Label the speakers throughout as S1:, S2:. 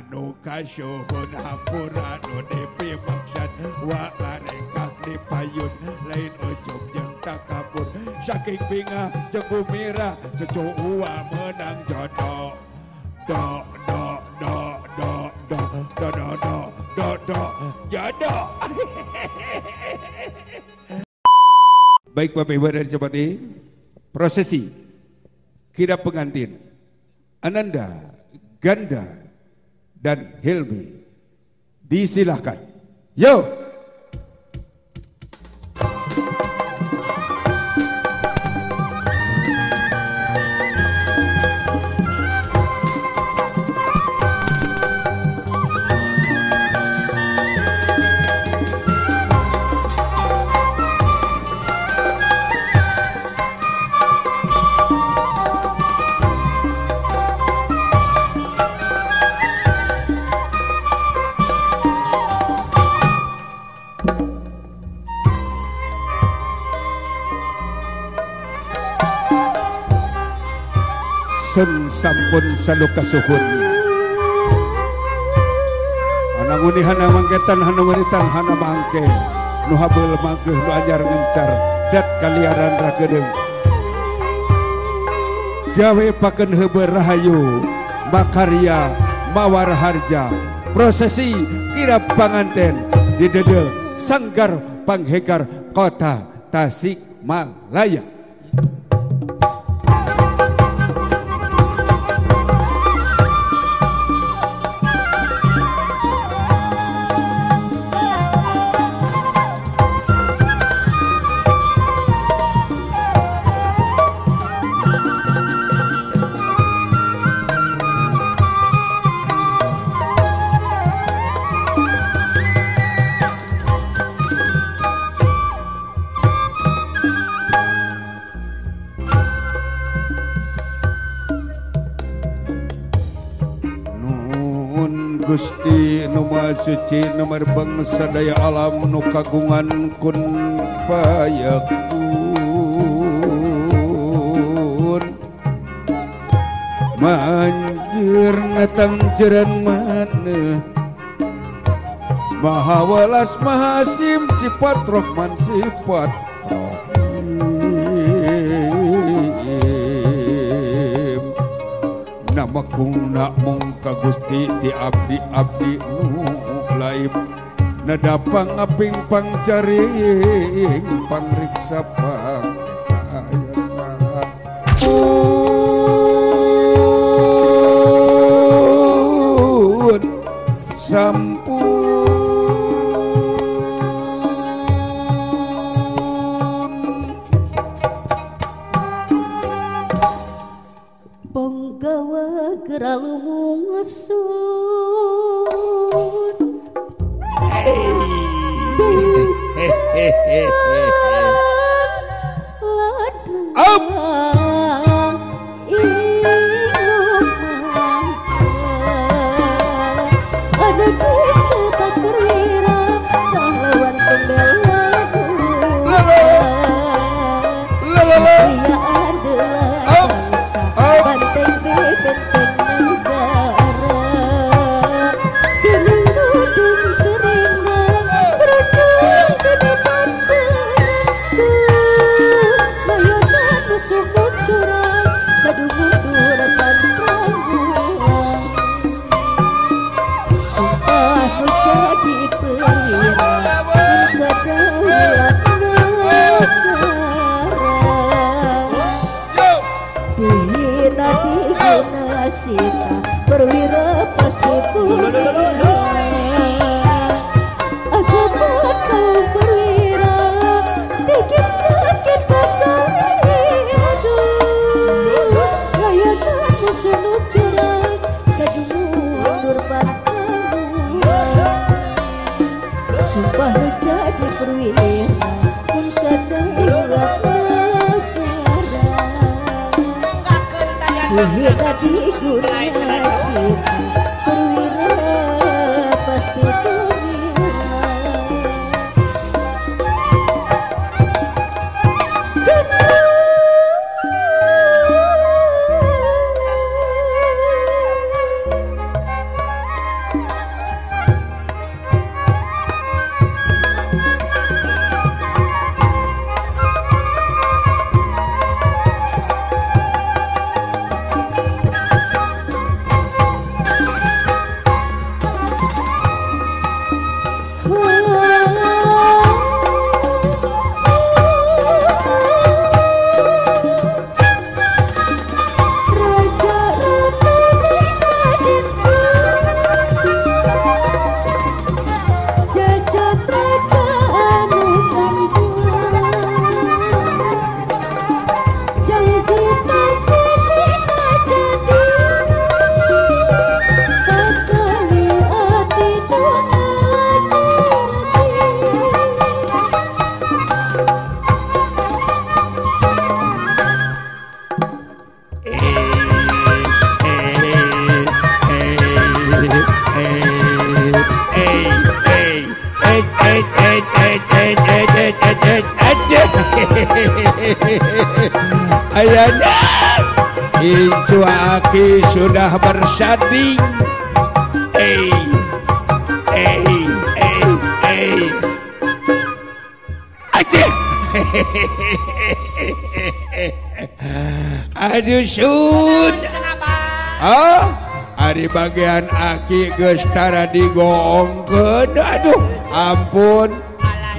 S1: anu kasuhun hampura nu dipimaksad wa arengkak dipayun lain ujub jeung takabur saking bingah jeung bumirah cucu uwa menang jodoh do do do do do do do do do do jodoh. Baik Bapak Ibu dan Cepati, prosesi kirap pengantin Ananda, Ganda, dan Hilmi disilahkan. Yo. Sun sampun saluka suhun ananguni hana mangketan hana waritan hana mangke nu habeul mangkeuh nu anyar ngencar dat kaliaran ragedeung gawe paken heubeul rahayu makarya mawar harja prosesi kirap panganten di dedel Sanggar Panghegar Kota Tasikmalaya. Gusti nu Maha Suci nu merbeng sadaya alam nu kagungan kun payakun manjir natangjeran maneh Maha welas Maha Sim sifat Rohman sifat Rohim nama kung nak mung ka Gusti ti abdi-abdi nu laib nada pangaping pangjaring pangriksa pang ayasa pun sampun
S2: penggawa geralumung sun perwira pasti punya. Aku bakal perwira dikit kita sayang. Layakan musuh curang jadi mundur pantang. Sumpah jadi perwira pun kadang perwira digunasi perwira pasti perwira.
S1: eh eh eh eh eh eh eh eh eh. Ayana incu aki sudah bersanding. Eh eh eh eh. Aceh. Aduh sun. Oh, ari bagian aki geus tara digoongkeun. Aduh, ampun.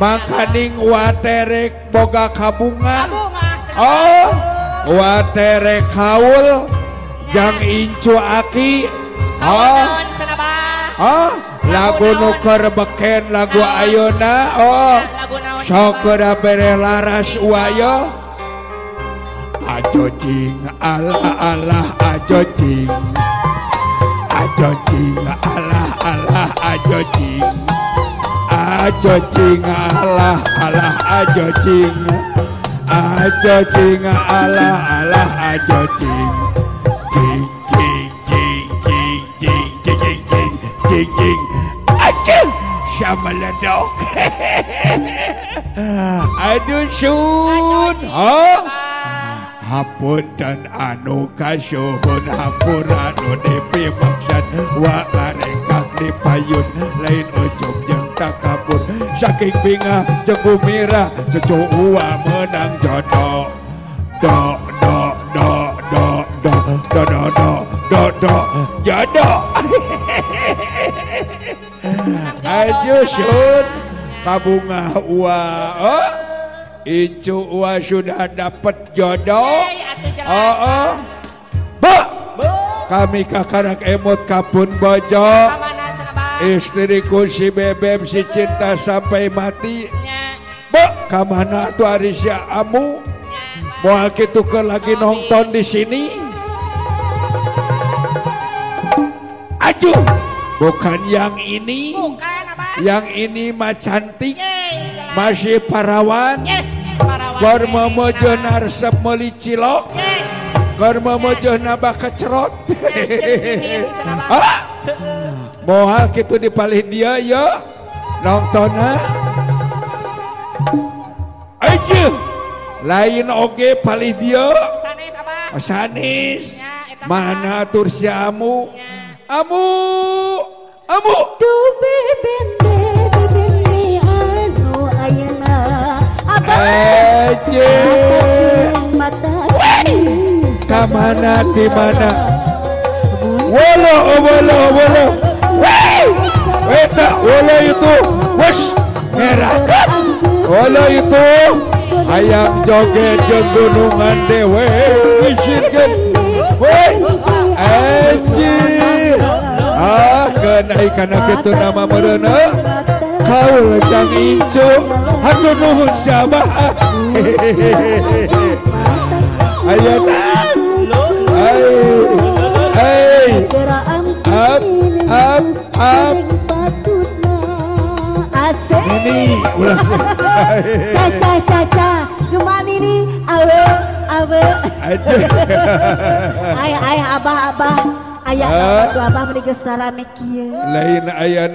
S1: Makaning waterek boga kabunga. Oh, waterek haul jang incu aki. Oh. Oh, lagu nu keur beken lagu ayeuna. Oh. Sok geura bere laras wayo. Ajo cing ala ala ajo cing. Ajo cing ala ala ajo cing. Ajo cing ala ala ajo cing. Ajo cing ala ala ajo cing. Cing cing cing cing cing cing cing cing cing. Ajo sama ledok. Aduh sun. Oh. Hapunten anu kasuhun hampura nu dipimaksad wa arengkak dipayun lain ujub jeung takabur saking bingah jeung gumirah cucu uwa menang jodoh do do do do do do do do do do jodoh. Aduh sun kabungah uwa. Oh. Incu uwa sudah dapat jodoh. Oh, oh. Bu, kami kakarak emot kapun bojo. Istriku si bebeb si cinta sampai mati. Bu, kamana tuh ari si amu? Moal kitu keur lagi nonton di sini. Aduh, bukan yang ini. Yang ini mah cantik. Masih parawan. Keur memejeuna resep meuli cilok. Keur memejeuna bakacerot. Ah. Moal kitu dipalih dia ya. Nontonna. Aja. Lain oge palih dia.
S3: Sanes abah.
S1: Sanes. Mana atur si amu? Amu. Amu. Aje. Kamana di mana? Wolo wolo wolo. Weta wolo itu. Wes ngerakeun. Wolo itu hayang joget jeung gunungan dewe. Isinkeun. Woi. Aje. Ah keun kana kitu nama meureun. Kaul jang incu hatur nuhun syabah. Ayeuna ai ai up up up ini ulah
S2: caca caca gimana ini awe awe ay ay abah abah ayah tuh abah meni geus rame kieu.
S1: Lain aya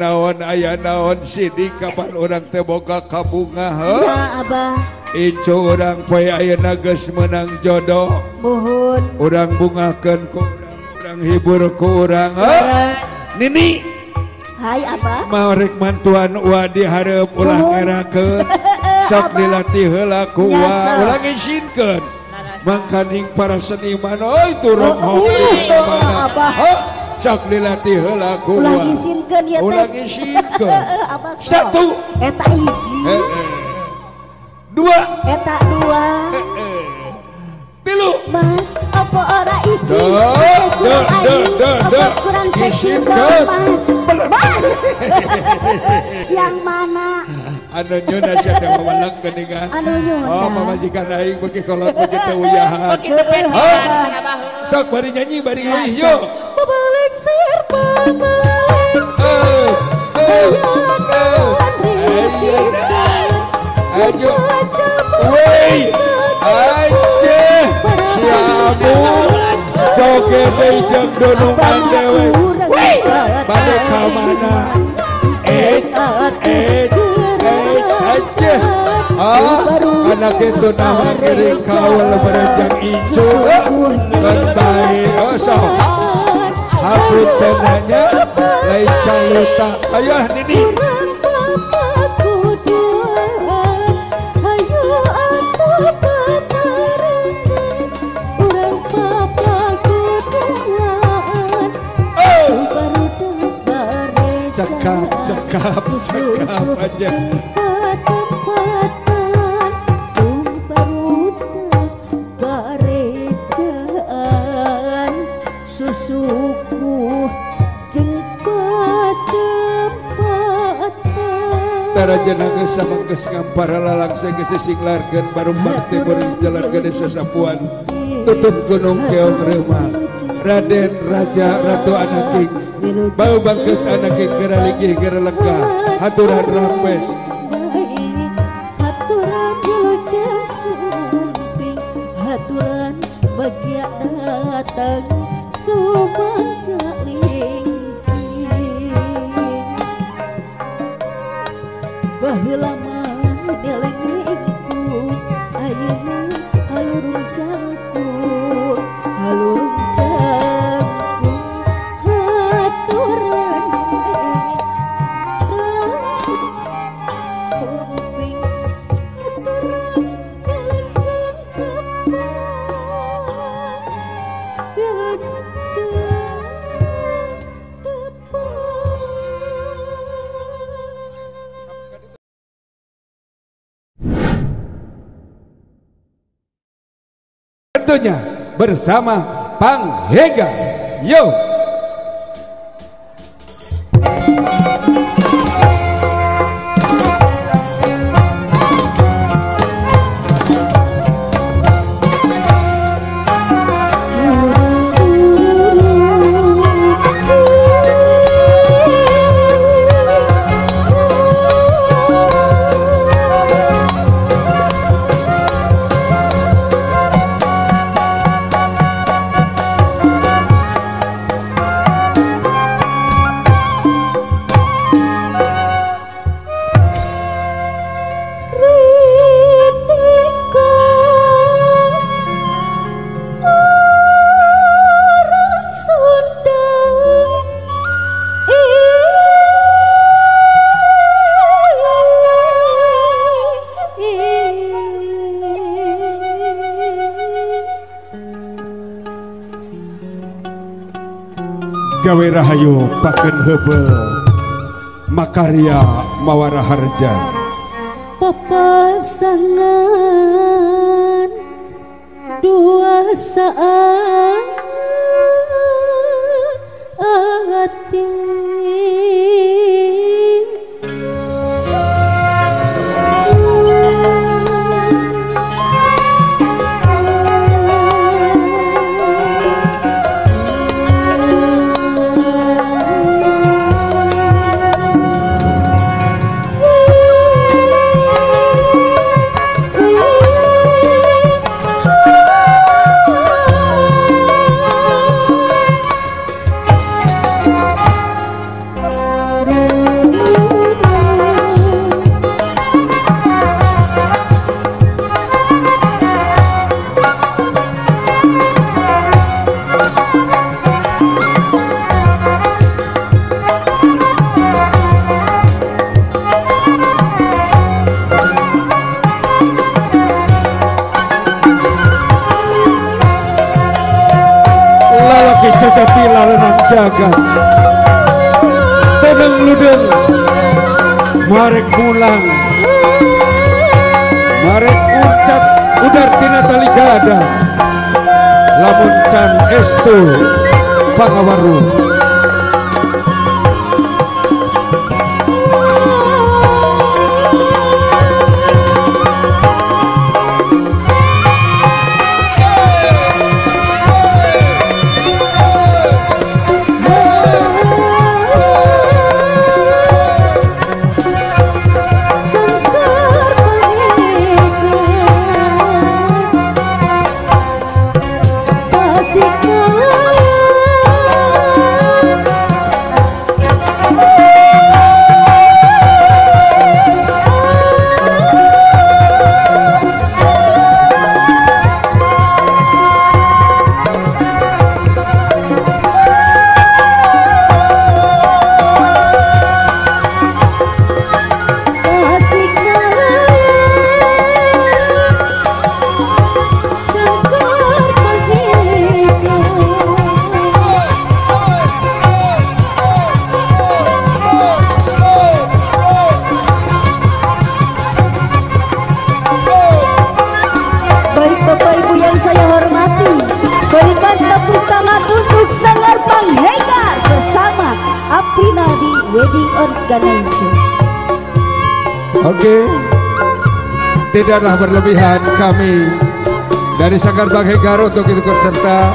S1: naon sidik kapan urang teh boga kabunga heuh.
S2: Ya abah.
S1: Incu urang poe ayeuna geus meunang jodoh.
S2: Muhun.
S1: Urang bungahkeun ku urang, urang hibur ku urang heuh. Nini.
S2: Hai abah.
S1: Mau rek mantuan uwa di hareup ulah ngerakeun. Sok dilatih heula ku uwa, ulah ngisinkeun. Mangkaning para seniman oh itu ronghong
S2: abah.
S1: Sok dilatih heula ku
S2: ulah ngisinkeun ya teh.
S1: Ulah ngisinkeun. Satu
S2: eta hiji.
S1: Dua
S2: eta dua.
S1: Tilu.
S2: Mas apa ora iki? Apa kurang seksi mas? Mas. Yang mana?
S1: Anu nyeuna sia teh wawalang geuningan.
S2: Anu nyeuna.
S1: Oh, pamajikan aing beuki kolot beuki teu uyahan.
S3: Beuki teu pensiun cenah bah.
S1: Sok bari nyanyi bari ngalih yuk.
S2: Babalik sir babalik sir.
S1: Ayo. Woi. Aje. Siamu. Joget deui jeung dunungan dewe. Woi. Bade ka mana? Eh eh. Anak itu nama kiri kawal berjang ijo terbaik oh so hapuntenanya lain caluta ayah nini cekap cekap cekap aja Taraja geus samanggeus ngampara lalangse geus disinglarkeun barumbang timur jalan gede sasapuan tutup gunung keong reuma Raden Raja Ratu Anaking bau bangkeut Anaking geura linggih geura lengkah haturan rampes
S2: haturan wilujeng sumping haturan bagia datang sumangga baheula mah deleng-lengku ayeuna halurung jangkung halurung jangkung haturan kuping haturan wilujeng tepang wilujeng tepang.
S1: Tentunya bersama Panghega. Yo. Gawe rahayu paken heubeuh makarya mawara harja
S2: papasangan dua saat hati.
S1: Sejati lalenang jagat teneng ludeng marek pulang marek ucap udar tina tali gada lamun can estu pangawaru.
S2: Kasih.
S1: Oke, tidaklah berlebihan kami dari Sanggar Panghegar untuk ikut serta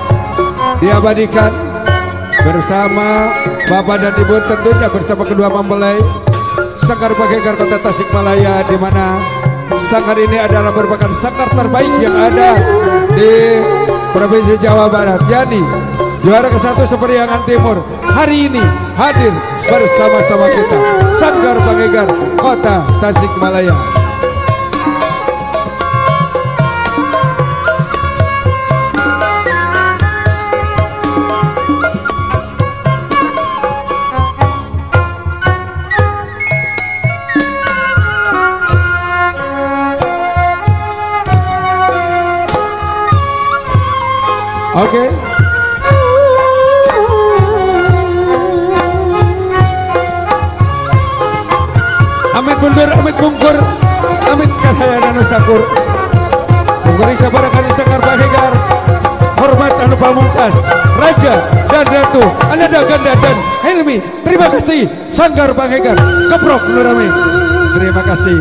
S1: diabadikan bersama Bapak dan Ibu, tentunya bersama kedua mempelai Sanggar Panghegar Kota Tasikmalaya, di mana sanggar ini adalah merupakan sanggar terbaik yang ada di Provinsi Jawa Barat, yakni juara ke-1 Seperiangan Timur hari ini hadir bersama-sama kita Sanggar Panghegar Kota Tasikmalaya. Oke. Amit mundur, amit bungkur, amit kahayana anu sakur. Sungguh sabarakan Sanggar Panghegar. Hormat anu pamungkas, Raja dan Ratu, Ananda Ganda dan Helmi. Terima kasih Sanggar Panghegar. Keprok nurame. Terima kasih.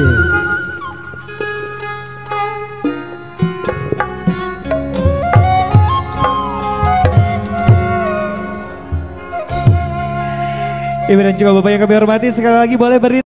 S4: Ibu dan juga Bapak yang kami hormati, sekali lagi boleh beri